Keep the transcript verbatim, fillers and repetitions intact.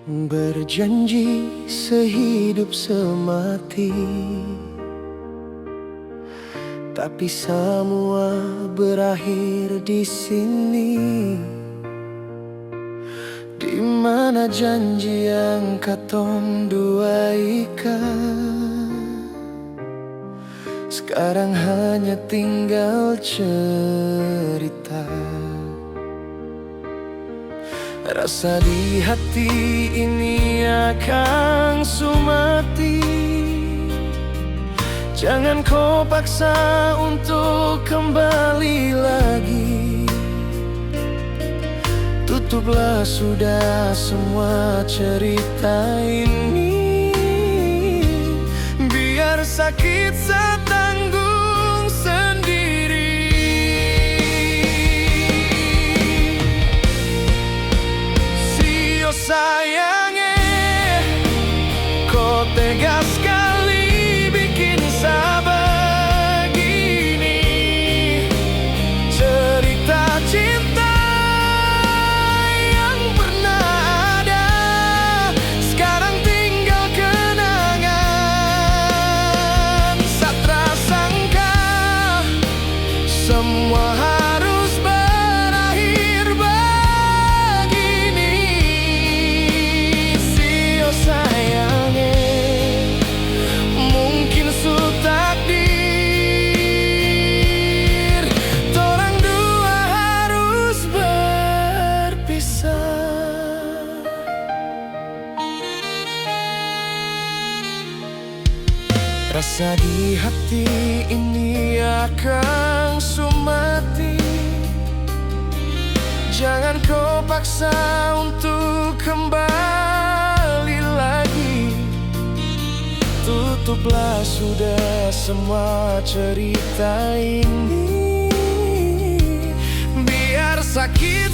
Berjanji sehidup semati, tapi samua berakhir di sini. Di mana janji yang katong dua ikat? Skarang hanya tinggal cerita. Rasa di hati ini akang su mati. Jangan ko paksa untuk kembali lagi. Tutuplah sudah semua cerita ini. Biar sakit sa tanggung sendiri. Sio sayang e, ko tega skali bikin sa bagini. Cerita cinta yang pernah ada, skarang tinggal kenangan. Sa tra sangka samua harus berakhir bagini. Sio sayang e, mungkin su takdir, torang dua harus berpisah. Rasa di hati ini akang su mati. Jangan ko paksa untuk kembali lagi. Tutuplah sudah semua cerita ini. Biar sakit